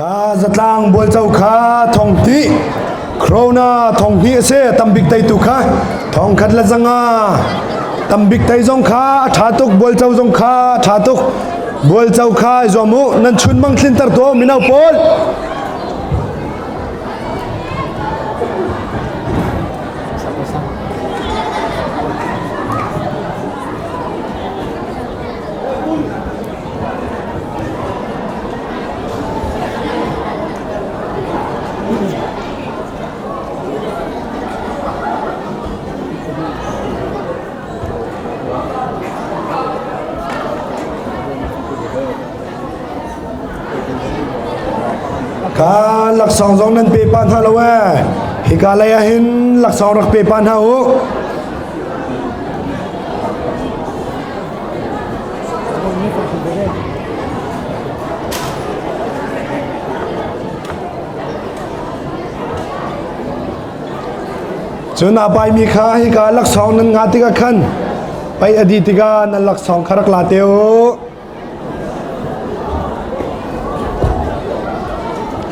Kha zatlang bualco kha thong hnih Corona thong hnih a si tambik teitu kha thong khat le zanga tambik tei zong kha a ṭha tuk bualco zong kha a ṭha tuk bualco kha i zuam u nan chun mang tlinter tuah mino pawl Kha laksawng zong nan pe pa hna lo ee. Hika lei ah hin laksawng rak pe pa hna u. Cun a paimi kha hika laksawng nan ngah tikah khan pei a dih tikah nan laksawng kha rak la te u.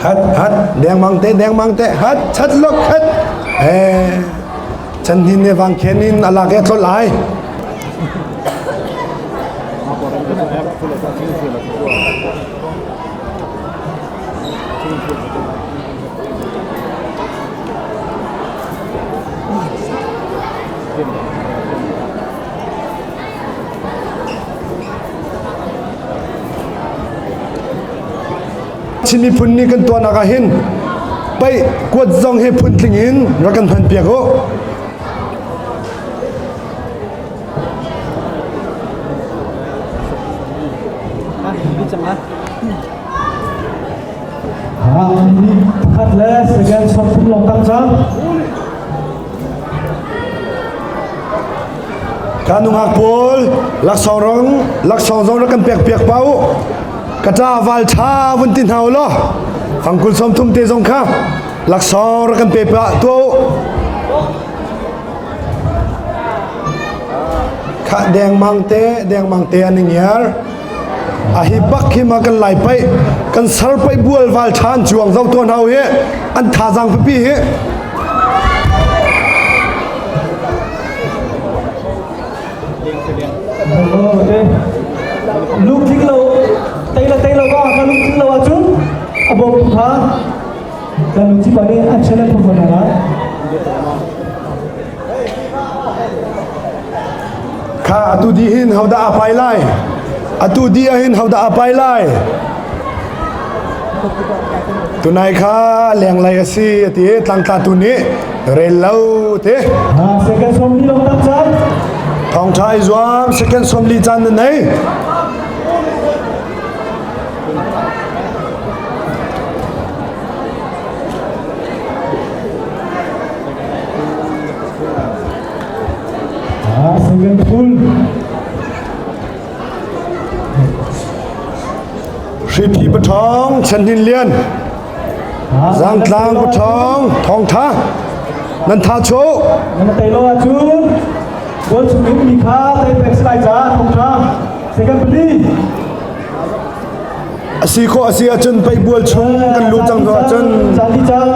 Hat hat dengmang te dengmang te hat chat lok hat eh chan hin ne wang khen in alak e tlol ai. Chin miphun nih kan tuahnak ah hin paih kuat zong hi phuntling in rak kan hman piak u. Pakhat le second 30 lawng tang cang. Ka nungak pawl laksawng rong laksawng zong rak kan pek piak pa u. Ka ta val tha vun ti hna u law. Fangkul 30 te zong kha laksawng rak kan pe pa tuah u. Khah dengmang te dengmang te an i ngiar. A hi bak hi ma kan lai paih kan sar paih bual val than chuang zo tuan hau hi an thazang pipi hi. Lungtling lo tei le tei lo ka ka lungtling lo ahcun a bawm kha kan lungthin pa nih an challenge phun hna. Kha atu di hin hodah a pai lai? Atu di ah hin hodah a pai lai? Tunai kha lenglei a si a ti tlangtla tu nih rel lo ti. Second 40 long tak cang. Thawngṭha i zuam second 40 caan na nei. Second full. Hriphi pathawng Chanhin Lian Zangtlang pathawng Thawngtha nan tha chu Nan tei lo ahcun goal chung in mi kha tei pek si lai caah thawngtha second pali A si khawh a si ahcun pei bual chung kan lu cang hnu ahcun caan di cang.